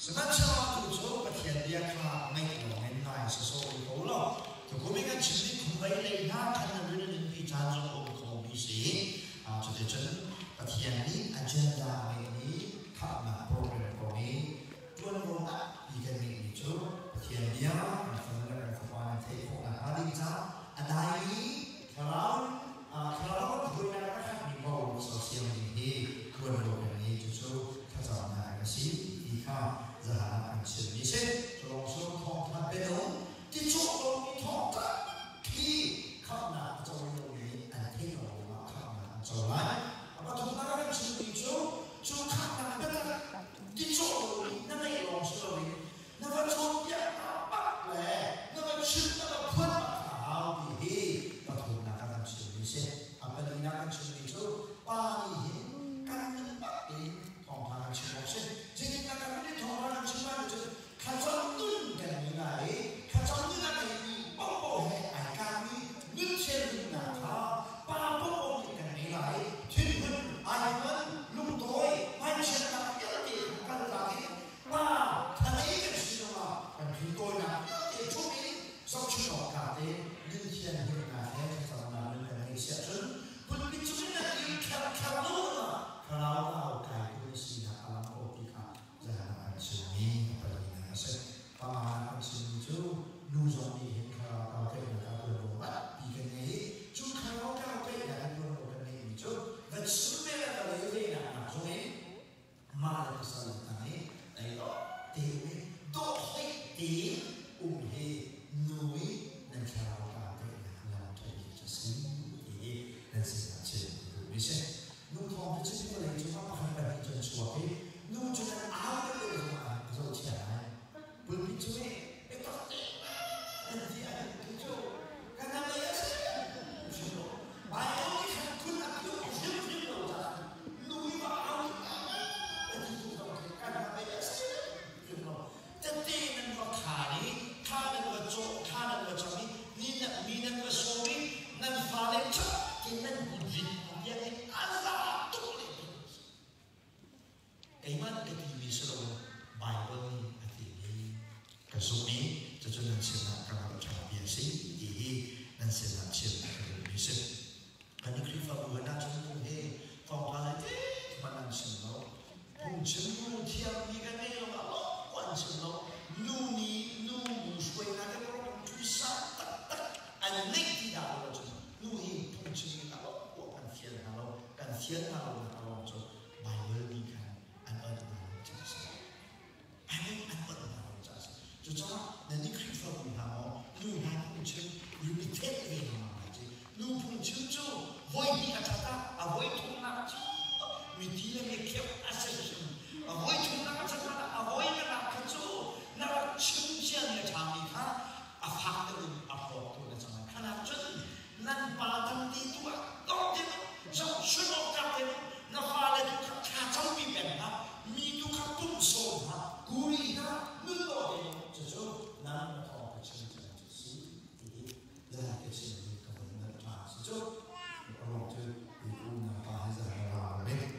Sihmanhsehlaw tu cu Pathian bia kha ngaih lawngin ngai sawsawh rih ko law, tukum i kan chimmi khumvei lei hna khan na rin in pi caan zong a um khomi si. Cuticun Pathian nih agenda a ngeihmi khamhnak program kong i ṭuanvo tampi kan ngeihmi cu Pathian bia kan fanu le kan fapa nan theih khawh nakhnga ding caah a daimi thlarau thlarau lamhruainak a khatmi paoh sersiam ding hi ṭuanvo kan ngei. Cucu thlacamnak a si ti kha zahan ah kan chimmi si. Culawng cu thawngṭha bianung ticawh lomi thawngṭha khi khamhnak a co lomi an theih lo ruangah khamhnak an co lai. A pathumnak a kan chimmi cu cu khamhnak biatak ticawh lomi na ngeih lawng si loin na va cawnpiak hna bak le na va chimh na va phuan bak hna hau ti hi pathumnak a kan chimmi si. A palinak kan chimmi cu pa nih hin kan nun bak in thawngṭha kan chim awk si. Zeitindah kan nun in thawngṭha kan chim lai cun thlacam nun kan ngei lai i thlacam nun a ngeimi paohpaoh he ai tlakmi nun thian nunnak kha pa paohpaoh nih kan ngei lai i thinhun, aiman, lungtawi, hmaichiatnak vialte kaltak in pa thangei kan si zongah kan thintawinak vialte ṭhumh in zohchun awk tlak tein nun thian himnak he thlacamnak nun kan ngeih si ahcun pulpit cungin na dir kherkher lo zongah thlarau kau kaitu na sinak a lang ko ti kha zeidah kan chimmi a palinak a si. Panga kan chimmi cu nu zong nih hin thlarau kau tlaihnak ah tuanvo nganpi kan ngei i cu thlarau kau tlaihnak in tuanvo kan ngeihmi cu va chim ve le va lei ve nak nak zong in mah le pasal tang i ei te um i dawh hleih tein um hi nu i nan thlarau kau tlaihnak lam ṭha cu a si ti hi nan sinah chim ka duhmi si. Nu thawng cu cun vawlei cungah pakhat pahnih cu an chuak i nu cu nan au deuh deuh zongah a zohchia lai. Pulpit cu i biatak te nan ti ahhin tu cu kan lei a si hrim lo. Bible nih khan phun a piu hrimhrim lo caah nu i va au nan ti tu zong khi kan lei a si hrim lo. Tete nan va khaan i thla nan va cawh, thla nan va cam i mi nan va sawm i nan fale ṭha tein nan hmun tiang in a za tuk le keimah ka timi si loin Baibal nih a timi ka zumh i cucu nan sinah ka rak ṭha ti a si ti hi nan sinah chim ka duhmi si. Kan i Khrihfabu ah cun nu he thawngṭha le hmanh an chim lo. Phungchim nu thiammi kan ngei lo ah an chim lo. Nu nih nu bu hruainak in rawng ṭuisa taktak an ngeih ti dah lo cun nu hi phungchim in a kan fial hna lo. Kan fial hna lo nak ruang cu Baibal nih khan an onh hna lo cu a si. Bible an onh hna lo caah a si. Cucaah nan i Khrihfabu hna maw nu hna phungchim limited ve hna lai ci. Nu phungchim cu voi hnih a ṭhat.